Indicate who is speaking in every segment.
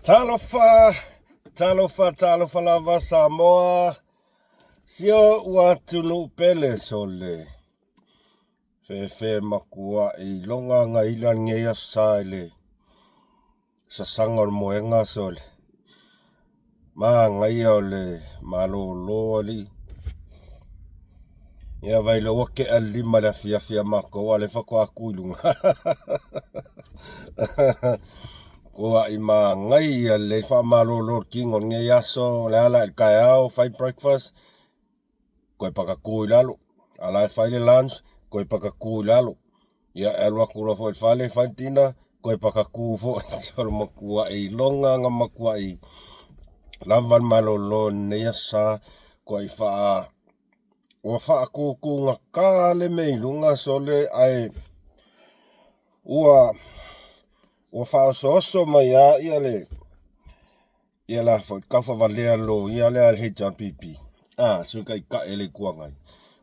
Speaker 1: Talofa, talofa, talofa lava Samoa, si o'u atunuu pele sole. Fefe makua'i iloga agaila lenei aso sa i le sasaga o le moega sole. Manaia o le malolo alii. Ia vai lea ua tea le 5 i le afiafi a matou a o lea faatoa tu i luga. Tuai manaia lelei faamalolo le tino i lenei aso, o le ala i le taeao fai breakfast, toe patatu i lalo, a o la e fai le lunch, toe patatu i lalo. Ia, e alu atu loa foi i le fale fai le dinner, toe patatu foi. O le matuai iloga na matuai lava le malolo i lenei aso sa, tuai faa ua faatutugata le mea i luga sole, ae ua ua faaosooso mai lava ia le ia la foi taufavalea loia lea a le HRPP, a Sui Taitai o le Itu Agai,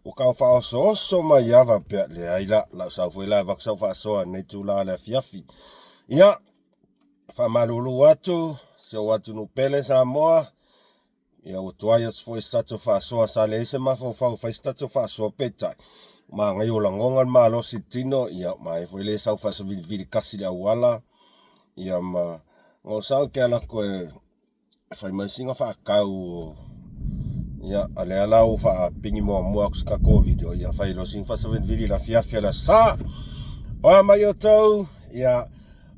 Speaker 1: ua tau faaosooso mai lava faapea, leai la, lau sau foi la e avatu sau faasoa i lenei itula o le afiafi. Ia, faamalulu atu si ou atunuu pele Samoa, ia ua tuai atu foi se tatou faasoa, sa leai se mafaufau e fai se tatou faasoa, peitai, manaia ua lagona le malosi i le tino, ia manaia foi le sau faasavilivili tasi i le auala, ia ma na sau ke ala atu e fai mai sina faatau, ia a lea la ua faapigi muamua atu se tatou video, ia fai loa sina faasavilivili i le afiafi o le aso Sa. O a mai outou, ia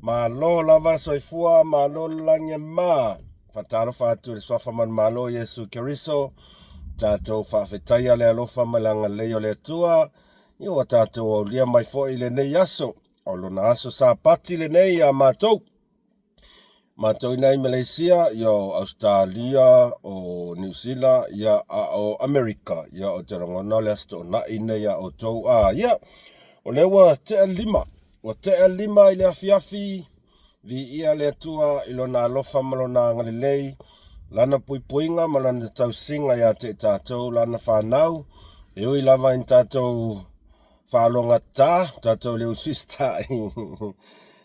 Speaker 1: malo lava le soifua, malo le lagi e mama. Faatalofa atu i le suafa manumalo o Iesu Keriso, tatou faafetaia le alofa ma le agalelei o le Atua, ia ua tatou aulia mai foi i lenei aso, o lona aso Sapati lenei ia matou. Matou i inei i Malaysia, ia o Ausetalia, o Niu Sila, ia a o Amerika, ia ou te lagona o le Aso Toonai lenei ia outou. A ia, o lea ua tea le 5, ua tea le 5 i le afiafi, Viia le Atua i Lona alofa ma Lona agalelei, Lana puipuiga ma Lana tausiga ia te i tatou Lana fanau, e ui lava ina tatou faalogata, tatou le usiusitai,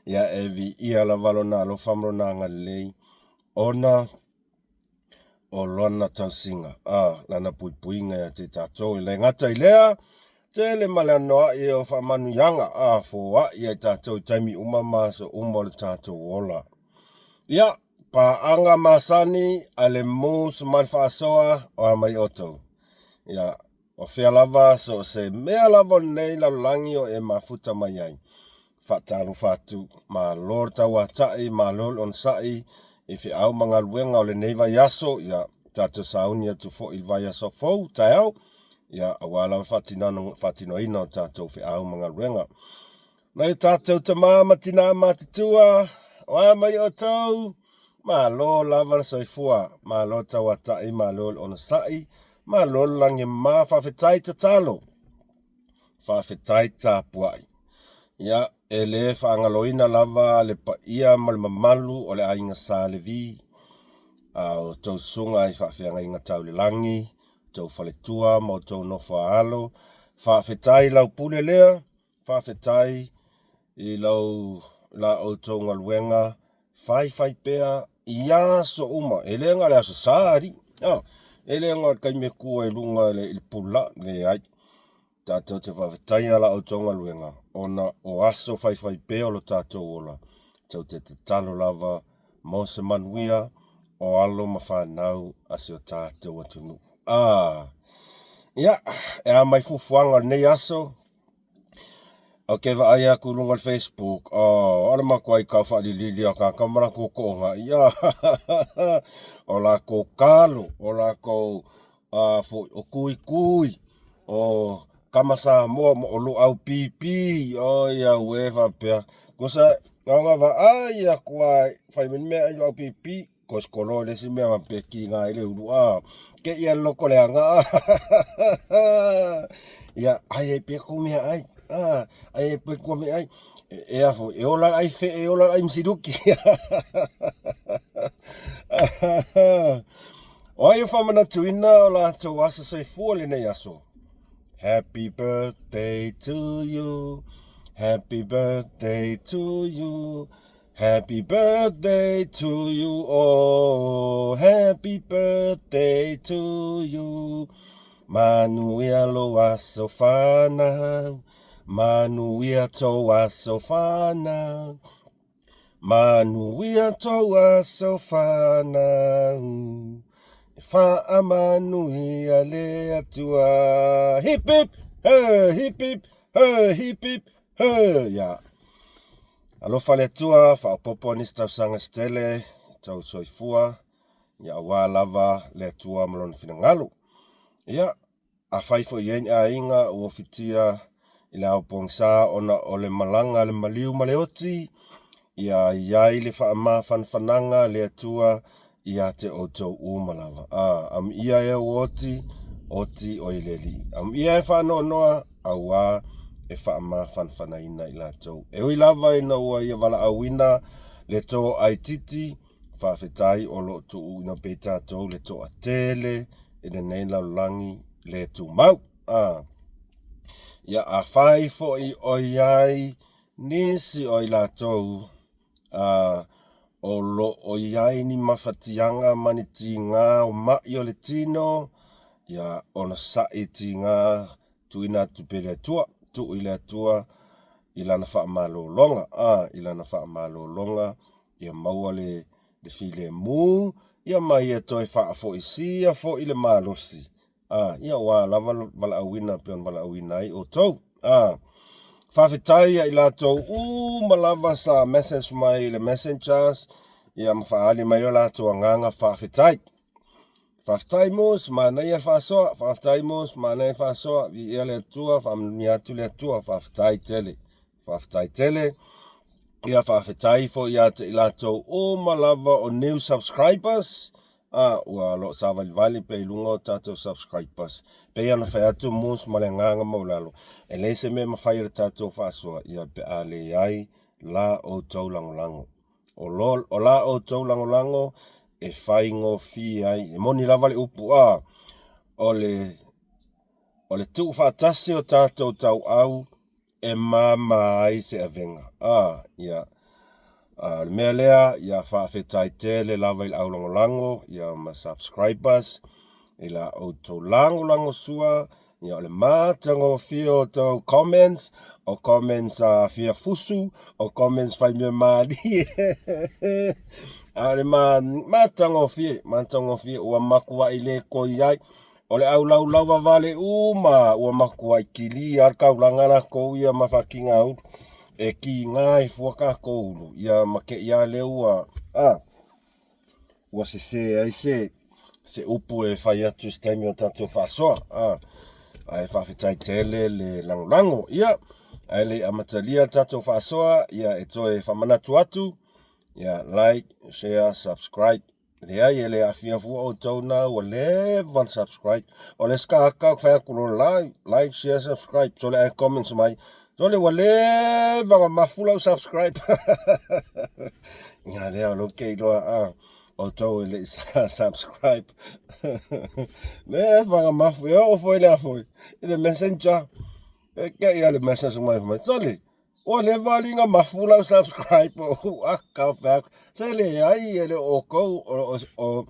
Speaker 1: ia e viia lava Lona alofa ma Lona agalelei, ona o lana tausiga, a, lana puipuiga ia te i tatou. E le gata i lea, tele ma le anoa'i o faamanuiaga, a, foai ia i tatou i taimi uma ma aso uma o le tatou ola. Ia, paaga masani a le Moose ma le faasoa, o a mai outou. Ia, O fea lava, so o se mea lava o lenei lalolagi o e mafuta mai ai. Faatalofa atu, malo le tauatai, malo le onosai i feau ma galuega o lenei vaiaso, ia tatou sauni atu foi i le vaiaso fou, taeao, ia aua lava le faatinoina o tatou feau ma galuega. Nai o tatou tama ma tina matutua, o a mai outou, malo lava le soifua, malo le tauatai, malo le onosai, malo le lagima, faafetai tatalo, faafetai tapuai. Ia, e le faagaloina lava le paia ma le mamalu o le aiga Sa Levi, a outou susuga i faafeagaiga tau le lagi, outou faletua ma outou nofo a alo, faafetai lau pule lea, Faafetai i lau la outou galuega faifai pea i aso uma, e le na o le aso Sa alii, a, e le na o le taimi e tu ai i luga i le pulaa, leai. Tatou te faafetaia la outou galuega ona o aso faifai pea o lo tatou ola, tou te tatalo lava mo se manuia o alo ma fanau a si o tatou atunuu. A, ia, e a mai fuafuaga o lenei aso? Ou te vaai atu i luga o le Facebook, oh, o le matuai tau faalilili o tagata ma latou toonai, o latou talo, o latou foi, o tuitui, o tama Samoa, o luau pipi, oi auē faapea. Tusa, na ona vaai atu lava, fai mai le meaai luau pipi, Kosikolo le isi mea faapea kiga ai le ulu a ke ia loko leaga a ia ai ai pea kou meaai a ai ai pea kua meaai e a foi e ola le ai fe'e e ola le ai masiluki. O ai o faamanatuina o latou aso soifua lenei aso? Happy birthday to you, happy birthday to you. Happy birthday to you all, happy birthday to you. Manuia lou aso fanau, manuia tou aso fanau, manuia tou aso fanau. E faamanuia le Atua. Hip hip, he, hip hip, he, hip hip, he. Ia. Alofa le Atua, faaopoopo nisi tausaga se tele, tau soifua, ia aua lava le Atua ma lona finagalo. Ia, afai foi i ai ni aiga ua fitia i le ao pogisa ona o le malaga a le maliu ma le oti, ia i ai le faamafanafanaga a le Atua ia te outou uma lava. A, amuia e ua oti, oti o i le Alii. Amuia e faanoanoa, auā e faamafanafanaina i latou. E ui lava ina ua ia valaauina le toaitiiti, faafetai o lo o tuuina pea i tatou le toatele i lenei lalolagi le tumau. A, ia afai foi o i ai nisi o i latou a, o lo o i ai ni mafatiaga ma ni tiga o maʻi o le tino, ia onosai tiga tuuina atu pea i le Atua, tuu i le Atua i lana faamalologa, a, i lana faamalologa ia maua le, le filemu, ia ma ia toe faafoisia foi le malosi, a, ia ua lava le valaauina pei ona valaauina ai outou. A, faafetai ia i latou uma lava sa message mai i le messengers, ia ma faaali mai lo latou agaga faafetai. Faafetai Mos, manaia le faasoa, faafetai Mos, manaia le faasoa, viia le Atua, faamanuia atu le Atua, faafetai tele, faafetai tele. Ia faafetai foi ia te i latou uma lava o new subscribers, a, ua lo o savalivali pea i luga o tatou subscribers. Pei ona fai atu Mos ma le agaga maualalo, e leai se mea e mafai e le tatou faasoa, ia pe a leai la outou lagolago. O, lo, o la outou lagolago e faigofie ai. E moni lava le upu a, o le, o le tuufaatasi o tatou tauau e māmā ai se avega. A, ia, a, o le mea lea, ia faafetai tele lava i le aulagolago, ia ma subscribers, i la outou lagolago sua, Ia o le matagofie o tou comments, o comments a fia fusu, o comments fai mea malie. A o le matagofie, matagofie ua makuai le koi ai. O le aulaulau vavale uma ua makuai kilia le taulaga lakou ia ma fakiga ulu. E kiga ai fua takou ulu ia ma te i a lea ua a ua sese ai se se upu e fai atu i se taimi o tatou faasoa. A, ae faafetai tele le lagolago. Ia, ae le i amatalia le tatou faasoa, ia e toe faamanatu atu, ia like, share, subscribe. Leai, e le aafia fua outou na ua leva ona subscribe. O le isi tagata ou te fai atu loa like, like, share, subscribe. Sole ae comments mai. Sole ua leva ona mafu lau subscribe. Ia lea o lou ke iloa a outou e le i subscribe. Leva ona mafu e oo foi lea foi i le messenger. E ke ia le message mai mai. Sole ua leva ali na mafu lau subscribe o aka fea. Se leai e le o outou o o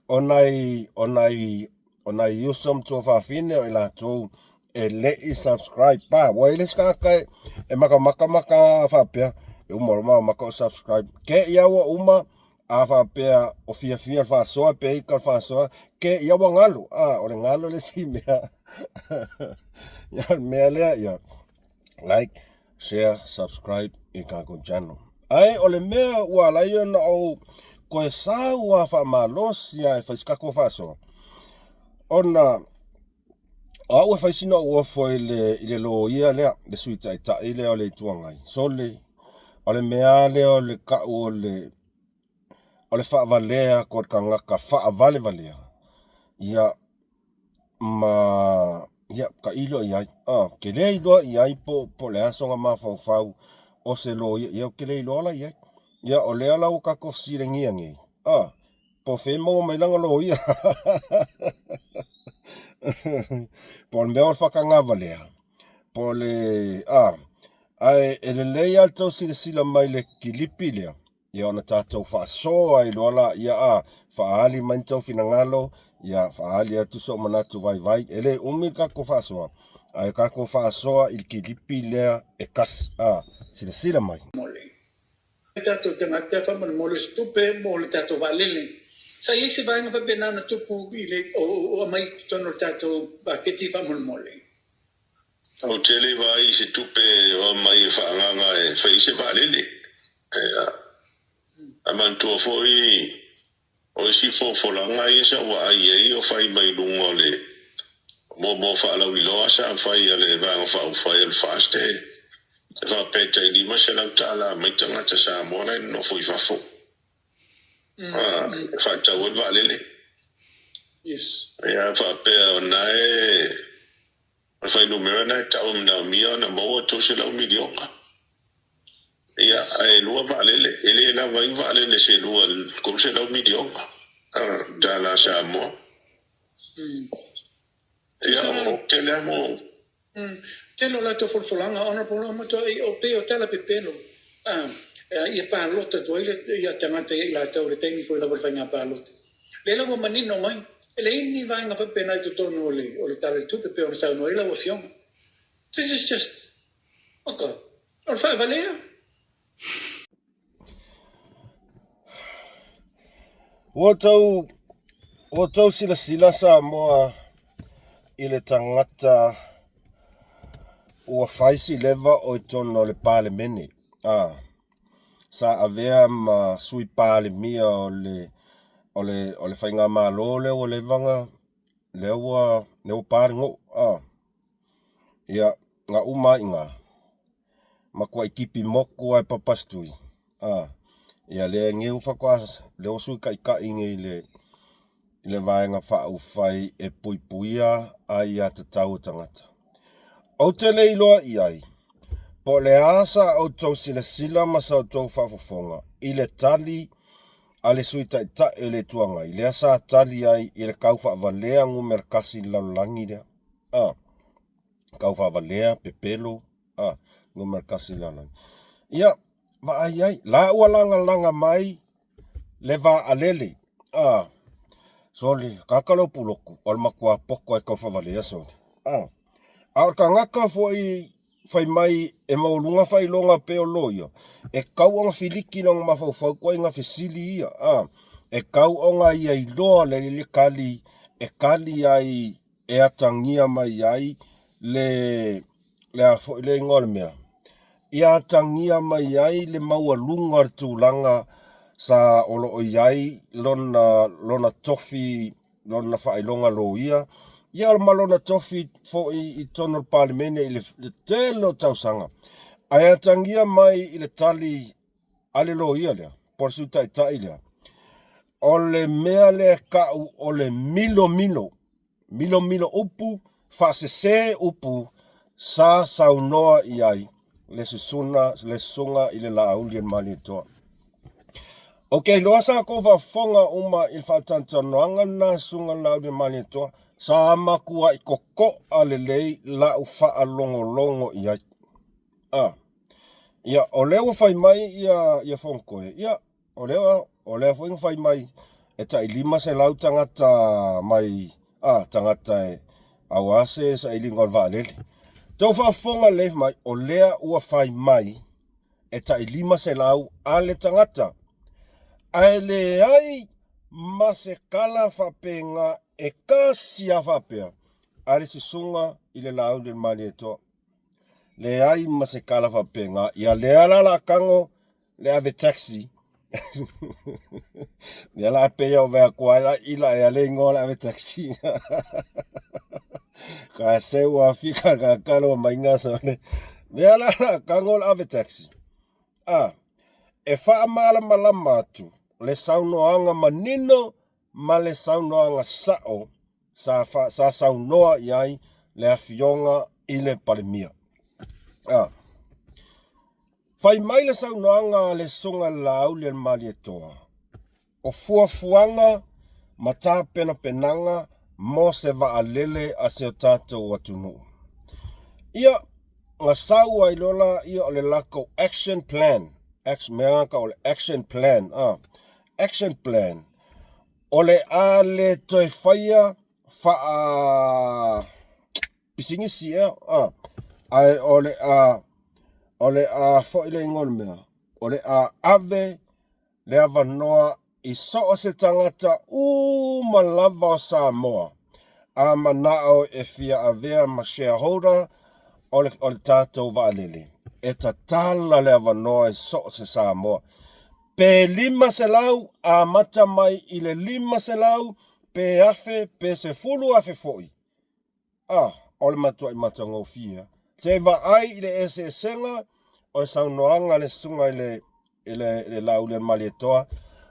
Speaker 1: o nai o nai O nai uso ma tuafafine o i latou e le i subscribe pa. Ua i le isi tagata e, e makamaka maka faapea, e uma loa makamaka o subscribe. Ke ia ua uma, a faapea o fiafia le faasoa pe ika le faasoa, ke ia ua galo. A, o le galo le isi mea. Ia, o le mea lea, ia, like, share, subscribe i le tatou channel. Ae o le mea ua ala ai ona ou toe sau lava faamalosi lava e fai se tatou faasoa, ona o au e fai sina ou ofo i le, i le loia lea, le Sui Taitai lea o le Itu Agai. Sole, o le mea lava lea o le tau o le, o le faavalea atu o le tagata faavalevalea, ia, ma ia tailo i ai. Ou te le iloa i ai po o le a sona mafaufau o se loia, ia ou te le iloa la i ai. Ia o lea la ua tatou fesilagia nei, po o fea e maua mai lana loia. Po o le mea o le faatagavalea, po o le, ae e lelei lava le tau silasila mai i le kilipi lea. Ia ona tatou faasoa ai loa laia a faaali mai ni tou finagalo, ia faaali atu sou manatu vaivai. E le umi le tatou faasoa, ae tatou faasoa i le kilipi lea e tasi. A, silasila mai.
Speaker 2: O tatou tagata faamolemole se tupe mo le tatou vaalele. Sa i ai se vaega faapena na tupu i le o aumai i totonu o le tatou paketi faamolemole?
Speaker 3: Ou te le vaai i se tupe o aumai e faaagaaga e fai ai se vaalele. Ia. Ae manatua foi o isi folafolaga ia sa ou vaai i ai o fai mai luga o le moamoa faalauiloa sa fai a le Vaega Faaupufai o le FAST e faapea e tai $500 mai tagata Samoa la e nonofo i fafo e faatau ai le vaalele. Ia faapea o na e O le fuainumera lena e tau e manaomia ona maua $300 miliona. Ia, ae lua vaalele, e le lava ai vaalele se lua i le $300 miliona tala Samoa. Ia, o tele lava mo...
Speaker 2: Tele o latou folafolaga, Honourable, o matuai o pei o tala pepelo ia palota atu ai ia tagata ia i latou i le taimi foi lava o le faiga palota. Lea la ua manino mai, e leai ni vaega faapena i totonu o le o le Tala o le Tupe pei ona saunoa ai lau Afioga. This is just, oka, o le faavalea.
Speaker 1: Ua tou, ua tou silasila Samoa i le tagata ua fai si leva o i totonu o le Palemene. Ah. Sa avea ma Sui Palemia o le o le o le faigamalo lea ua leva ona lea ua lea ua pa le nuu a. Ia, na uma ai i ina, matuai tipi motu lava e Papasitui a. Ia lea nei ua faatoa lea ua Sui Taitai nei i le i le Vaega Faaupufai e Puipuia Aiatatau a Tagata. Ou te le iloa i ai, po o le a sa outou silasila ma sa outou faafofoga i le tali a le Sui Taitai o le Itu Agai, lea sa tali ai i le tau faavalea numera tasi i le lalolagi lea. A, tau faavalea, pepelo, a, numera tasi i le lalolagi. Ia, vaai ai, la ua lagalaga mai le vaalele a sole kaka lou pulotu o le matua poto e tau faavalea sole a a o le tagata foi fai mai e maualuga faailoga pei o loia e tau ona filiki lona mafaufau ituaiga fesili ia a e tau ona ia iloa le le tali e tali ai e atagia mai ai le le a foi le igoa o le mea, ia atagia mai ai le maualuga o le tulaga sa o lo o i ai lona, lona tofi, lona faailoga loia, ia ma lona tofi foi i totonu o le Palemene i le, le tele o tausaga. Ae atagia mai i le tali a le loia lea, po o le Sui Taitai lea, o le mea lea e tau o le milomilo Milomilo upu, faasese upu sa saunoa i ai le susuna, le susuga i le Laauli a le Malietoa. Ou te iloa sa tou faafofoga uma i le faatanoanoaga lena susuga i le Laauli a le Malietoa, sa matuai totoa lelei lau faalogologo i ai. A, ia, o lea ua fai mai ia, ia Fonotoe, ia, O lea, o lea foi na fai mai e tai 500 tagata mai, a, tagata e aua se sailiga o le vaalele. Tou faafofoga lelei mai, o lea ua fai mai e tai 500 a le tagata. Ae leai ma se tala faapena e tasi lava faapea a le susuga i le Laauli o le Malietoa. Leai ma se tala faapena. Ia lea la la tago le ave taxi ia la pe o vea kua la ila e ale ingoa le ave taxi ka se ua fika ka kalo mai nga so le lea la la kango le ave taxi a e faamalamalama atu le saunoaga manino ma le saunoaga sa'o sa, fa, sa saunoa i ai le Afioga i le Palemia. A. Fai mai le saunoaga a le Susuga i le Laauli a le Malietoa, o fuafuaga ma tapenapenaga mo se vaalele a si o tatou atunuu. Ia, na sau ai loa laia o le latou action plan. Mea ka o le action plan, action plan, o le a le toe faia faa pisinisi ea, ae o le a, o le a foi le igoa o le mea, o le a ave le avanoa i so o se tagata uma lava o Samoa a manao e fia avea ma shareholder o le, o le tatou vaalele, e tatala le avanoa i so o se Samoa. Pe 500, amata mai i le 500, pe 1000, pe 10,000 foi. A, o le matuai matagofie lava. Se i vaai i le eseesega o le saunoaga a le susuga i le, i le, i le Laauli a le Malietoa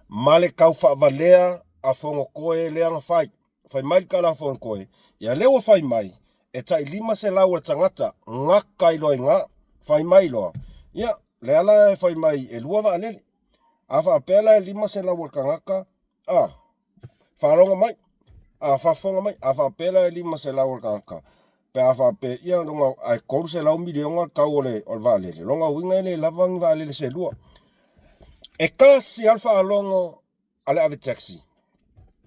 Speaker 1: ma le kaufaavalea a Fonotoe lea na fai. Fai mai le tala a Fonotoe, ia lea ua fai mai, e tai 500 o le tagata gata ai loa i ina. Fai mai loa, ia, lea la e fai mai e lua vaalele. A faapea la e 500 o le tagata, a, Faalogo mai, a faafofoga mai, a faapea la e 500 o le tagata, pe a faapea, ia lona, ae 300 miliona le tau o le, o le vaalele, lona uiga e le lava ni vaalele se lua. E tasi lava le faalogo a le ave taxi,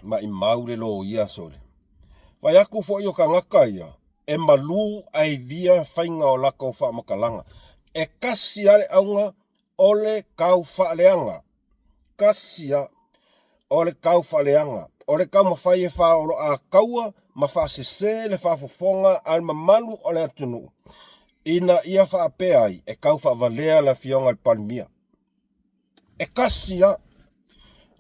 Speaker 1: maimau le loia sole. Fai atu foi o tagata ia, e malu ae via faiga o latou faamatalaga. E tasi lava le auga o le tau faaleaga. Tasi lava o le tau faaleaga, o le taumafai e faaoloataua ma faasese le faafofoga a le mamalu o le atunuu ina ia faapea ai e tau faavalea le Afioga i le Palemia. E tasi lava.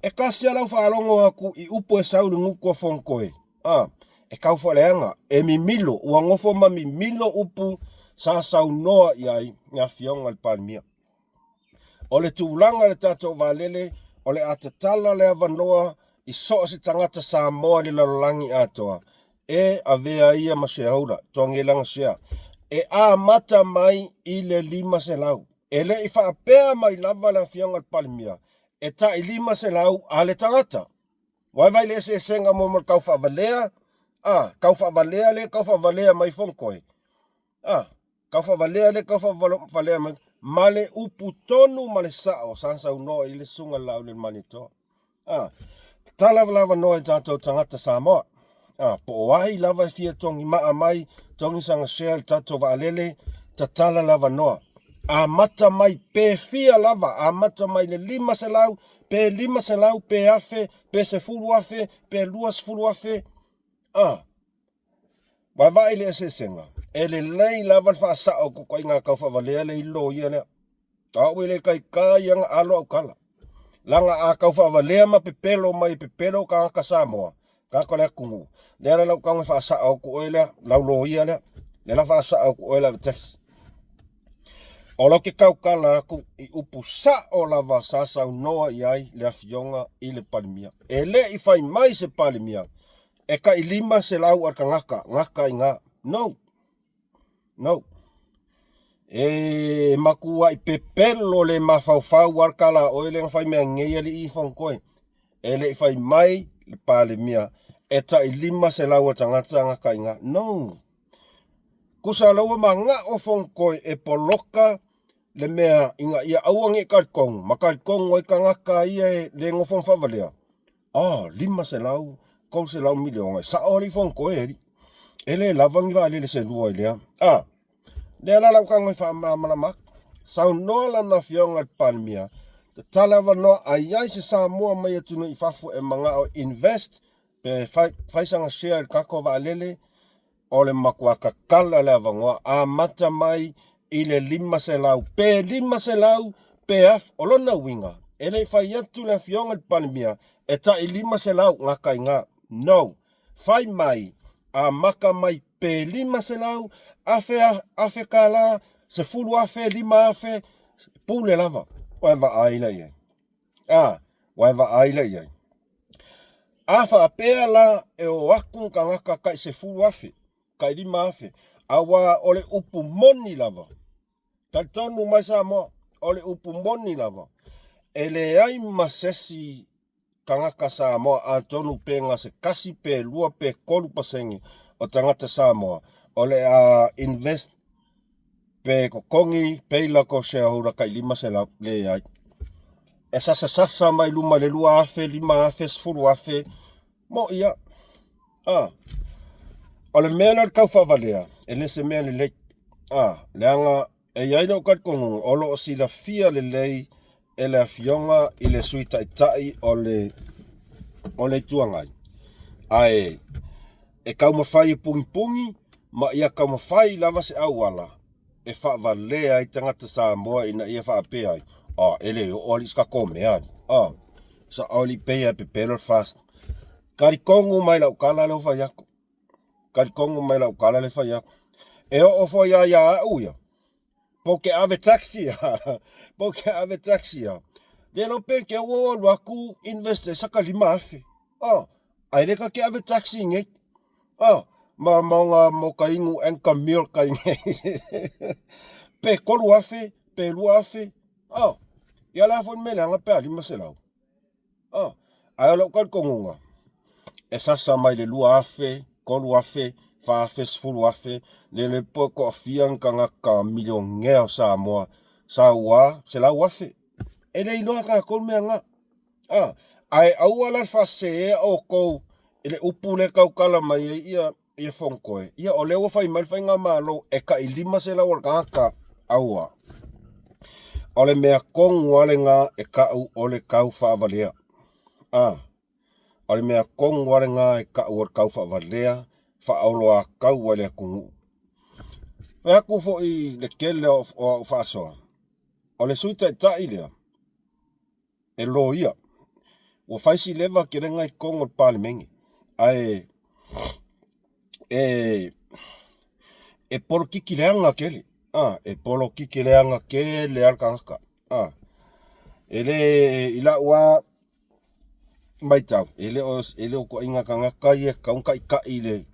Speaker 1: E tasi lava lau faalogo atu i upu e sau i le gutu a Fonotoe, a, e tau faaleaga, e mimilo, ua nofo ma mimilo upu sa saunoa i ai le Afioga i le Palemia. O le tulaga i le tatou vaalele, o le a tatala le avanoa i so o se tagata Samoa i le lalolagi atoa e avea ia ma shareholder, togi lana share, e amata mai i le 500. E le i faapea mai lava le Afioga i le Palemia e tai 500 a le tagata. Vaivai le eseesega mo le tau faavalea, a, tau faavalea le tau faavalea mai Fonotoe, a, tau faavalea le tau faavalea mai, ma le upu tonu ma le sao sa saunoa i le susuga i le Laauli o le Malietoa. A, tatala lava noa i tatou tagata Samoa. A, po o ai lava e fia togi maa mai, togi sana share i le tatou vaalele, tatala lava noa. Amata mai pe fia lava, amata mai le 500, pe 500, pe 1000, pe 10,000, pe 20,000, a, vaavaai le eseesega, e lelei lava le faasao o kokoaiga tau faavalea le loia lea. Au e le taita ia na alo au tala. Laga a tau faavalea ma pepelo mai e pepelo tagata Samoa, tagata o le atunuu, lea la lau tago e faasao atu oe lea, lau loia lea, lea la faasao atu oe le taxi. O lau ke tautala atu i upu sao lava sa saunoa i ai le Afioga i le Palemia. E le i fai mai se Palemia e tai 500 a le tagata, gata i ina. No. No. E matuai pepelo le mafaufau a le tala a oe lea na fai mea nei alii i Fonotoe. E le i fai mai le Palemia e tai 500 a tagata gata i ina. No. Kusa laua manao Fonotoe e poloka le mea ina ia aua ne i talitonu, ma talitonu ai tagata ia e le nofo ma faavalea. Ah, 500, 300 miliona, e sao alii Fonotoe alii. E le lava ni vaalele se lua i lea. Ah, lea la lau tago e faamalamalama atu. Saunoa lana afioga i le Palemia, tatala avanoa a i ai se Samoa mai atunuu i fafo e manao invest pe fai, fai sana share i le tatou vaalele, o le matua tatala le avanoa, amata mai i le 500, pe 500 pe 1000. O lona uiga, e le i fai atu le Afioga i le Palemia e tai 500 gata i ina. No. Fai mai, amata mai pe 500, afe, afe tala, 10,000, 5,000, pule lava. Ua e vaai la i ai. A, ua e vaai la i ai. A faapea la e o atu tagata tai 10,000, tai 5,000, auā o le upu moni lava, talitonu mai Samoa, o le upu moni lava, e leai ma se isi tagata Samoa, atonu pe na se 1 pe 2 pe 3% o tagata Samoa o le a invest pe totogi pay lako shareholder tai 500, leai. E sasasasa mai luma i le 2,000, 5,000, 10,000, mo'i a. A. O le mea lea o le taufaavalea, e le se mea lelei. A, leaga e i ai lou talitonuga o lo o silafia lelei e le Afioga i le Sui Taitai o le o le Itu Agai, ae e taumafai e pugipugī ma ia taumafai lava se auala e faavalea ai tagata Samoa ina ia faapea ai, A, e le oo alii se tatou mea alii. A, sa'o alii pei lava e pepelo le FAST. Talitonu mai lau tala lea ua fai atu. Talitonu mai lau tala lea fai atu. E oo foi lava ia au ia, po o ke ave taxi po o ke ave taxi a. Le iloa pe te ua alu atu invest ai saka 5,000. Oh, ae le ta te ave taxi nei. Oh, ma ma ona mo ka inu anchor milk ai nei. Pe 3,000, pe 2,000. Oh, ia la foi le mea leaga pe a 500. Oh, ae o lou talitonuga, e sasa mai le 2,000, 3,000, 4,000, 10,000, le le po e toafia ni tagata milionea o Samoa, sau a 100,000. E le iloa tatou le mea na. Ah, ae aua la le faasesea outou i le upu lea e tautala mai ai ia ia Fonotoe. Ia o lea ua fai mai le faigamalo e tai 500 o le tagata aua. O le mea tonu lava lena e tau o le tau faavalea. A, o le mea tonu lava lena e tau o le tau faavalea faaoloatau ai le atunuu. Fai atu foi le tele o au faasoa, o le Sui Taitai lea, e loia. Ua fai si leva kelega i totonu o le Palemene, ae e e polokiki leaga tele, a, e polokiki leaga tele lava le tagata, a. E le i lau lava matau, e le o e le o ituaiga tagata ia e tatau ona taitai i le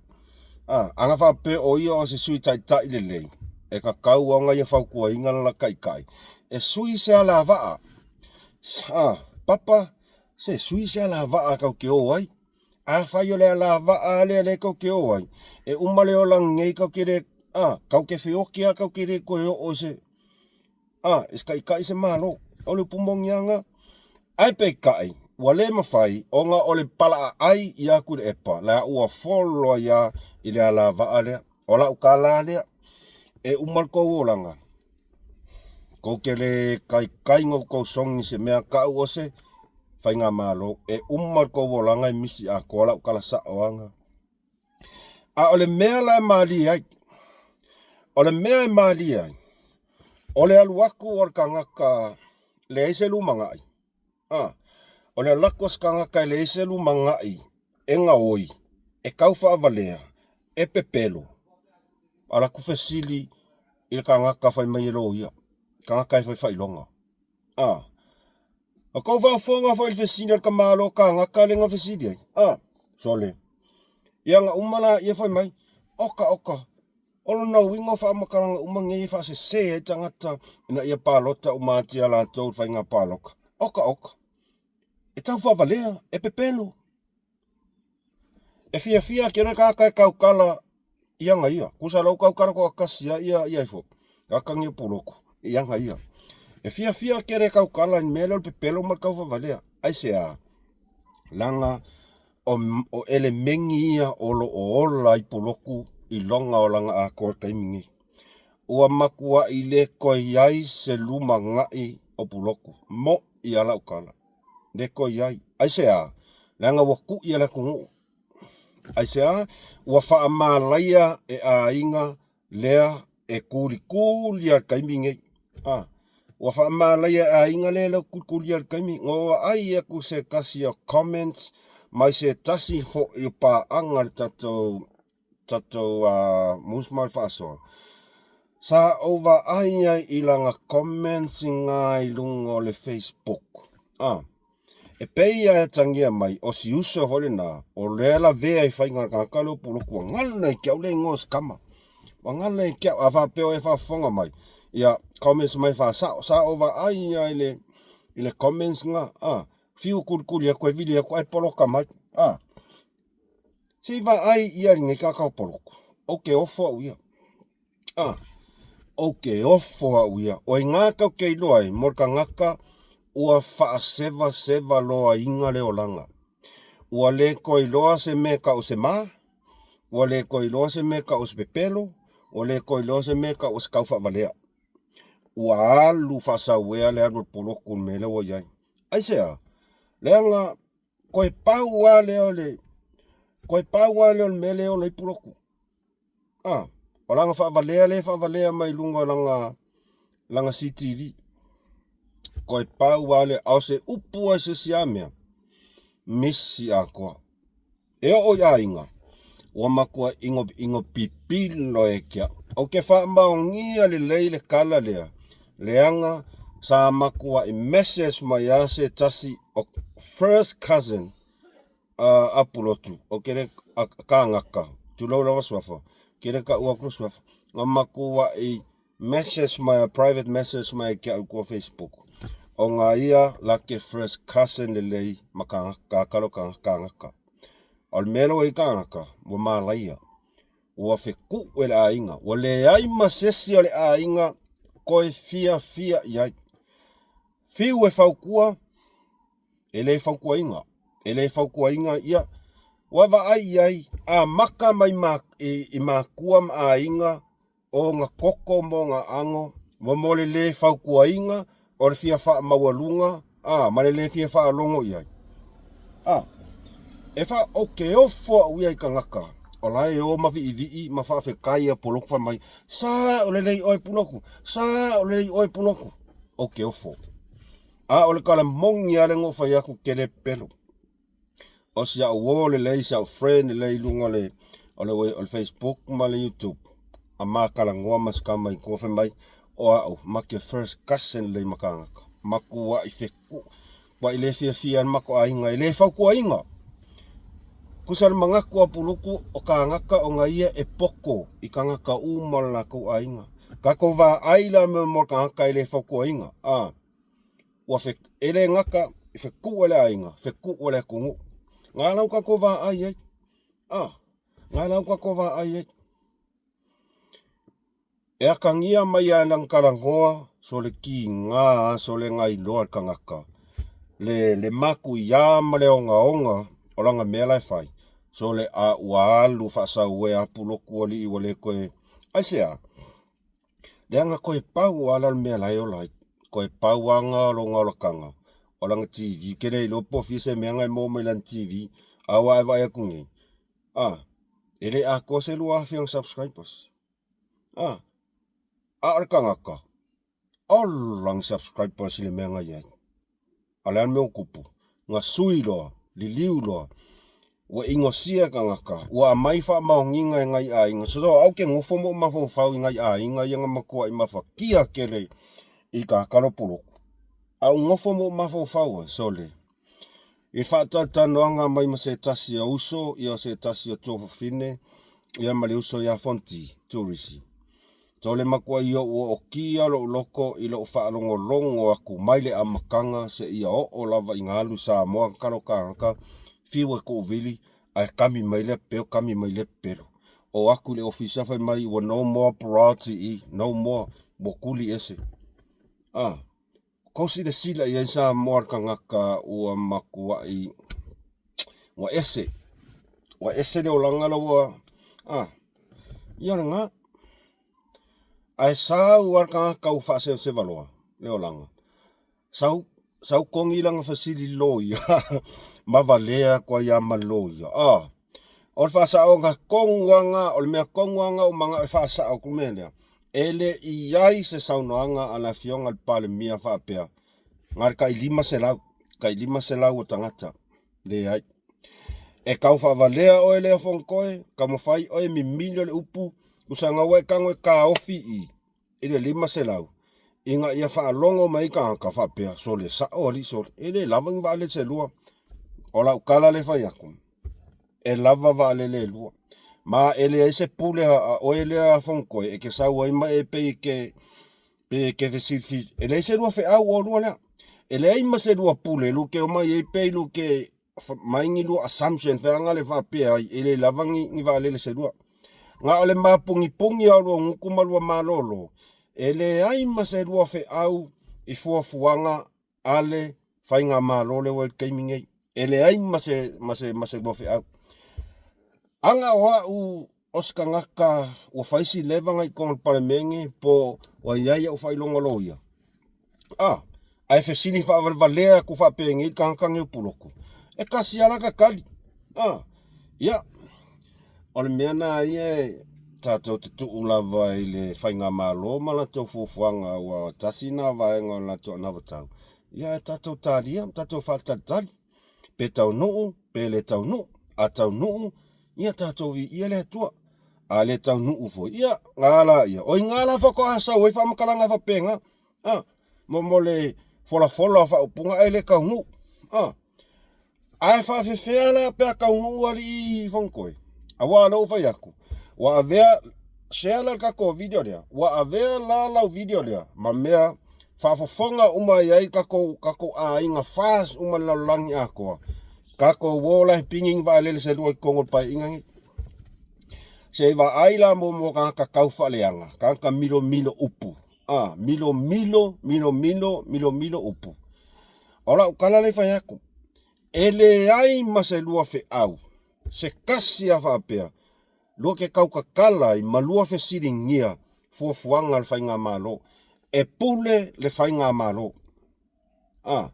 Speaker 1: a, ana faapea o ia o se sui taitai lelei, e tatau lava ona ia fautuaina lana taitai e sui se alavaa. A, Papa, se sui se alavaa tatou te o ai. Afai o le alavaa lea lea tatou te o ai, e uma le ola nei tatou te le, a, tatou te feoti lava tatou te le toe oo i se, a, i se taitai se Malo. O le upu moni lava lena. Ae peitai, ua le mafai ona o le palaaai ia Tuilaepa la ua folo ai lava i le alavaa lea. O lau tala lea, e uma le tou olaga, tou te le taitai ona outou sogi i se mea tau o se faigamalo. E uma le tou olaga e misi atoa lau tala sao lava lena. A o le mea la e malie ai, o le mea e malie ai, o le alu atu o le tagata leai se lumanai, a, o le alu atu o se tagata e leai se lumanai e gaoi, e tau faavalea, e pepelo, alu atu fesili i le tagata fai mai e loia, tagata e fai faailoga. A, o kou faafofoga foi i le fesili a le tamaloa tagata lea na fesili ai, a, sole, ia na uma laia fai mai, oka oka, o lona uiga o faamatalaga uma nei e faasese ai tagata ina ia palota uma atu ia latou i le faiga palota. Oka oka, e tau faavalea, e pepelo. E fiafia kena tagata e tautala i aga ia. Kusa lau tautala toatasi a ia ia ifo. Tagata ni o puloku i aga ia. E fiafia kena e tautala i le mea lea o le pepelo ma le taufaavalea. Aisea? Leaga o, o elemeni ia o lo o ola i puloku i loga o lana atoa i le taimi nei. Ua matuai le toe i ai se lumanai o puloku. Mo'i a lau tala. Le toe i ai. Aisea? Leaga ua tu'i e le atunuu. Aisea? Ua faamalaia e aiga lea e tulitulia i le taimi nei. A, ua faamalaia e aiga lea e tulitulia i le taimi. Na ou vaai atu se tasi o comments mai se tasi foi o paaga a le tatou tatou Musma le faasoa. Sa ou vaai ai i lana comments i luga o le Facebook. Ah, e pei lava e atagia mai, o si uso foi lena, o lea e lavea i faiga a le tagata lea o Pulotu, ua galo i te au le igoa o se tama. Ua galo i te au, a faapea o e faafofoga mai, ia comments mai faasao. Sa ou vaai lava i le, i le comments na, ah, fiu kulikuli atu e vili atu ae poloka mai. Ah, Se i vaai ia i nei tagata o Poloku. Ou te ofo au ia. Ah, ou te ofo au ia. O i ngā kau te iloa ai, mo le tagata Ua faasevaseva loaina le olaga. Ua le toe iloa se mea tau o se ma, ua le toe iloa se mea tau o se pepelo, ua le toe iloa se mea tau o se taufaavalea. Ua alu faasauea le alu a le poloku i le mea lea ua i ai. Aisea? Leaga toe pau lava lea o le toe pau lava lea o le mea lea e ola ai Pulotu. A, o lana faavalea lea e faavalea mai luga o lana lana CTV. Toe pau lava lea, a o se upu lava i se isi lava mea, misi atoa. E oo i aiga, ua matua inoino pipilo e te au. Ou te faamaonia lelei le tala lea, leaga sa matuai message mai lava se tasi o first cousin a Pulotu, ou te le kagaka, tulou lava suafa, ou te le taua atu le suafa, na matuai message mai, private message mai ke au tua Facebook, ona ia la ke first cousin lelei ma kagaka, kalo kagaka. O le mea lea ua i kagaka, ua malaia, ua fekuʻu e le aiga, ua leai ma se isi o le aiga toe fiafia i ai. Fiu e fautua, e le fautuaina, e le fautuaina ia, ua vaai i ai, amata mai i matua ma aiga ona toto ma ona ago, ma mo le le fautuaina o le fia faamaualuga, a, ma le le fia faalogo i ai. A, e fa, ou te ofo au ia i tagata, o la e o ma viivii ma faafetai ia Pulotu fai mai, sa o lelei oe Pulotu, sa o lelei oe Pulotu. Ou te ofo. A o le tala moni lava lea na ou fai atu, ou te le pepelo. O si au uo lelei, si au friend lelei i luga o le, o le, o le Facebook ma le YouTube. A ma talanoa ma si tama i tua fai mai, o au, ma ke first cousin lelei ma kānaka. Matuai feku, matuai le fiafia le matou aiga, e le fautuaina. Tusa le manatu a Puluku o kānaka ona ia e poto i tagata uma o le latou aiga. Tatou vaai la mo le tagata e le fautuaina, a. Ua fe, e le gata i fetuʻu e le aiga, fetuʻu e le atunuu. Ga lau tatou vaai ai. A, ga lau tatou vaai ai. E atagia mai lava i lana talanoa, so le tiga so le gailoa le tagata, le, le matuia ma le ogaoga o lana mea la e fai, so le a ua alu faasauea Pulotu alii ua le toe, aisea? Leaga toe pau lava la le mea la e ola ai. Toe pau lava na o lona olataga, o lana TV. Ou te le iloa po o fia se mea na e maua mai lana TV, a ua e vaai atu nei, a, e le atoa se 2,000 ona subscribers. A, a o le tagata, ola ni subscribers i le mea na i ai. A o le a le mea ua tupu? Na sui loa, liliu loa, ua inosia tagata, ua aumai faamaoniga e nai aiga. So, au ke nofo ma ou mafaufau i nai aiga ia na matuai mafatia tele i ka kalopuloku. A ou nofo ma ou mafaufau ai, sole, i faatalatalanoaga mai ma se tasi o uso, ia o se tasi o tuafafine, ia ma le uso ia Fonti, Turisi. Tole matuai ou ootia lou loto i lou faalogologo atu mai le amataga seia oo lava i galu Samoa tatalo tagata fiu e tuuvili ae kami mai lea pepelo kami mai lea pepelo o atu i le ofisa fai mai ua no more priority i no more ua tuli ese a kou silasila i ai Samoa le tagata ua matuai ua ese ua ese le olaga la ua a ia lena ae sau lava le tagata ua faasevaseva loa le olaga sau sau togi lana fesili loia ma valea atu ai lava ma le loia a o le faasaoga tonu lava lena o le mea tonu lava lena ua manao e faasao atu le mea lea e le i ai se saunoaga a le afioga i le Palemia faapea na o le tai 500 tai 500 o tagata leai e tau faavalea oe lea Fonotoe taumafai oe mimili o le upu tusa ua e tago e taofi i i le 500 ina ia faalogo mai tagata faapea sole sao alii sole e le lava ni vaalele se lua o lau tala le fai atu e lava vaalele e lua ma e leai se pule a oe lea Fonotoe e te sau ai ma e pei ke pe ke fesili e leai se lua feau o lua lea e leai ma se lua pule lu ke omai ai pei lu ke mai ni lua assumption feaga le faapea ai e le lava ni, ni vaalele se lua na o le mapugipugi a o lua gutu ma lua malolo e leai ma se lua feau i fuafuaga. a le faigamalo lea ua i le taimi nei. E leai ma se, ma se, ma se luafeau. Aga o au o se tagata ua fai si leva na i totonu o le Palemene po ua i ai au faailoga loia, a, ae fesili faavalevalea atu faapenei le tagata nei o Pulotu, e tasi lava lata tali. A, ia, o le mea lena ia e tatou te tuu lava i le faigamalo ma latou fuafuaga aua tasi lena vaega o le latou anavatau, ia ae tatou talia ma tatou faatalitali pe taunuu pe le taunuu. A taunuu, ia tatou viia le Atua. A le taunuu foi, ia, na laia, o i ina la faatoa sau ai faamatalaga faapena, a, mo le folafola o faaupuga ae le taunuu, a. Ae faafefea la pe a taunuu alii Fonotoe? Aua o lea ua fai atu, ua avea, share la le tatou video lea, ua avea la lau video lea ma mea faafofoga uma ai ai tatou, tatou aiga FAS uma i le lalolagi atoa. Tatou o la e pigi ni vaalele se lua i totonu o le paeaiga nei. Se i vaai la mo tagata tau faaleaga, tagata milomilo upu, a, milomilo, milomilo, milomilo upu. O lau tala lea e fai atu, e leai ma se lua feau, se tasi lava faapea, lua te tautatala ai ma lua fesiligia fuafuaga a le faigamalo. E pule le faigamalo. A,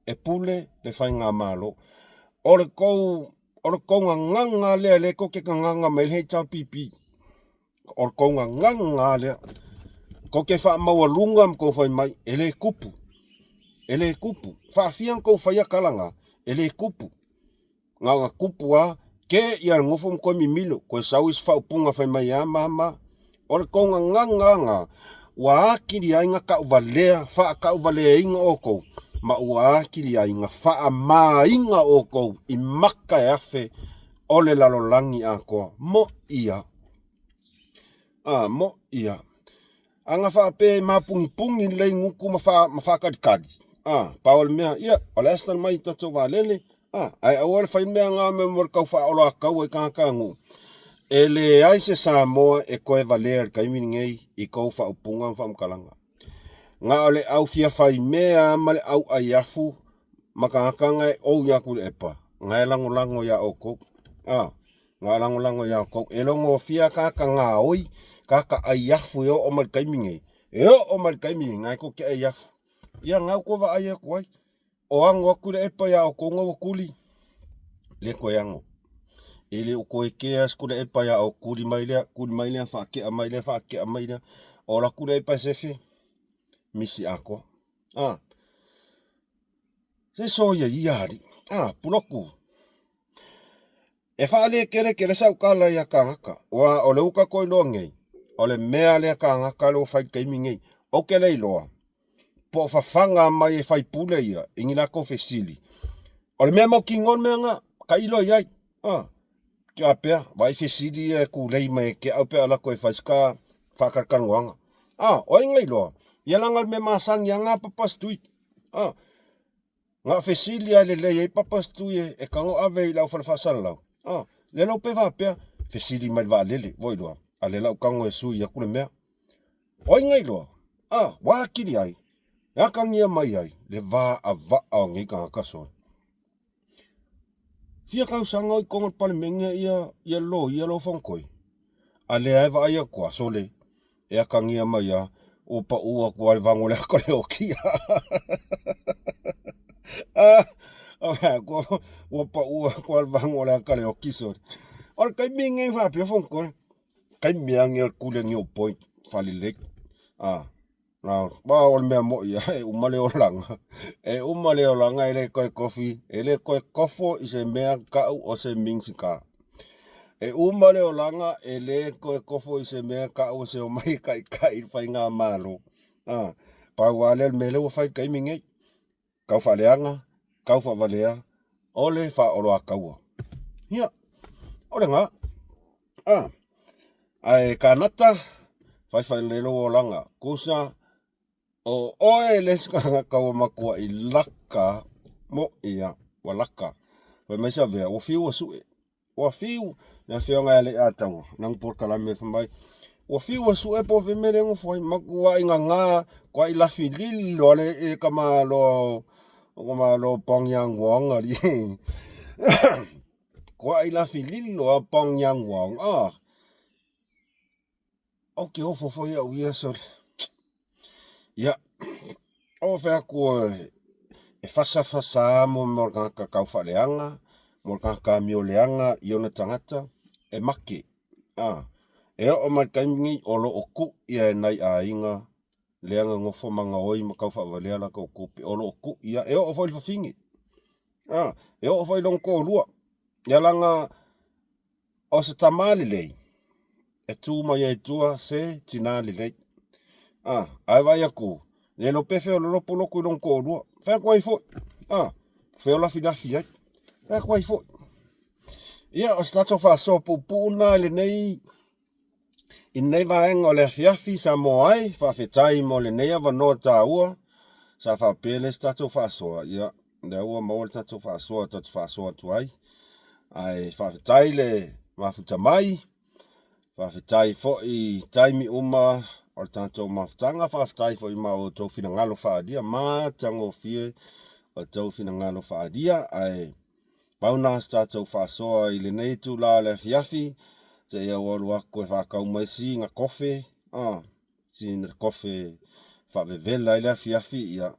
Speaker 1: e pule le faigamalo. O le tou, o le tou gagana lea lea tou te gagana mai ai le HRPP. O le tou gagana lava lea. Tou te faamaualuga ma tou fai mai, e le tupu, e le tupu. Faafia ona tou faia tala na, e le tupu. Na ona tupu lava, te i a le nofo ma toe mimilo, toe sau isi faaupuga fai mai a ma ma. O le tou gagana lava na, ua atili ai ona tauvalea, faatauvaleaina outou, ma ua atili ai ona faamaina outou i maka e afe o le lalolagi atoa. Moʻia. A, moʻia. Ana faapea e mapunipuni lelei gutu ma, fa, ma faatalitali, a, pau o le mea, ia, o le a mai i tatou vaalele, a, ae aua le fai mea na me mo le tau faaoloataua i tagata nuu. E leai se Samoa e toe valea i le taimi lenei i tou faaupuga ma faamatalaga. Na o le au fia faimea ma le au aiafu ma tagata na e ou ia Tuilaepa, na e lagolago iā outou. A, na lagolago iā outou. E logofia tagata gaoi, tagata aiafu e oo mai i le taimi nei. E oo mai i le taimi nei, na e tou te aiafu. Ia na ua vaai atu ai. O ago atu Tuilaepa iā outou na ua tuli. Le toe ago. E le o toe kea se Tuilaepa iā outou, tuli mai lea, tuli mai lea, faatea mai lea, faatea mai lea. O la Tuilaepa e sefe, misi atoa. A, se soia ia alii. A, Pulotu. E faalekelekele sau tala ia tagata, ua o le uka koe iloa nei, o le mea lea tagata lea ua fai i le taimi nei. Ou te le iloa, po o fafaga mai e faipule ia i ni latou fesili. O le mea mautinoa le mea lena, tailo i ai. A, faapea, vaai fesili ia e tulei mai e te au pe a alu atu e fai si ka faatalatalanoaga. A, o ai na iloa? Ia leaga o le mea masani lava lena papa se tui. A, na o fesili lava e lelei ai papa se tui e tago ave i lau fale faasalalau. A, le iloa pe faapea, fesili mai i le vaalele, ua iloa, a lea la ua tago e sui atu le mea. O ai na iloa? A, ua atili ai, e atagia mai ai le vaavaa o nei tagata sole. Fia tausaga o i totonu o le Palemene ia, ia loia lou Fonotoe. A lea e vaai atu a sole, e atagia mai a, ua pau atu a le vago le aka le oki. Ua pau atu a le vago le aka le oki sole. O le taimi lenei faapea Fonotoe, taimi lava lenei o le Kule Point faalelei. A, Aua o le mea moni lava, e uma le olaga, e uma le olaga e le toe tofi, e le toe tofo i se mea tau o se Minisita. E uma le olaga e le toe tofo i se mea tau o se omai e taitai i le faigamalo. A, pau lava lea o le mea lea ua fai i le taimi lenei, tau faaleaga, tau faavalea, o le faaoloataua. Ia, o lena. A, ae Kanata, faifai lelei lou olaga, kusa, o oe le isi tagata ua matuai laka moʻi ua laka. Fai mai Savea, ua fiu ua sue, ua fiu le afioga ia Leiataua, lana polokalame fai mai, Ua fiu e suʻe po o fea mea lea e gofo ai. Matuaʻi gagā, kuaʻi lafi lilo a le e ka Malo o ka Malo Pyongyang alii. Kuaʻi lafi lilo a Pyongyang ah. Ou te ofo foi au ia sole. Ia, o fea atu e fasafasa mo mo le tagata tau faaleaga, mo le tagata amio leaga i ona tagata e make. A, e oo mai le taimi lenei o lo o tuu ia e nai aiga lea na nofo ma gaoi ma tau faavalea latou tupe, o lo o tuu ia, e oo foi i le fafine. A, e oo foi i lona toalua. Ia leaga O se tama lelei, e tu mai ai tua se tina lelei. A, ae vaai atu, le iloa pe fea o lolopo lotu i lona toalua. Fai atu ai foi, a, fea o lafilafi ai. Fai atu ai foi. Ia, o se tatou faasoa puupuu lena i lenei i lenei vaega o le afiafi Samoa ai, faafetai mo lenei avanoa taua sa faapea lea se tatou faasoa, ia, lea ua maua le tatou faasoa tatou faasoa atu ai. Ae faafetai le mafuta mai, faafetai foi i taimi uma o le tatou mafutaga, faafetai foi ma outou finagalo faaalia, matagofie o outou finagalo faaalia, ae pau na se tatou faasoa i lenei itula o le afiafi, seia ou alu atu e faatau mai sina kofe, sina kofe faavevela ai le afiafi, ia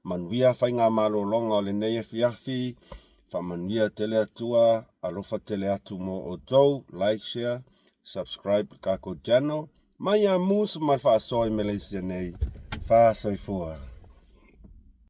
Speaker 1: manuia faiga malologa o lenei afiafi, faamanuia tele Atua, alofa tele atu mo outou, like, share, subscribe le tatou channel, mai ia Moose ma le faasoa i Malaysia nei, faasoifua.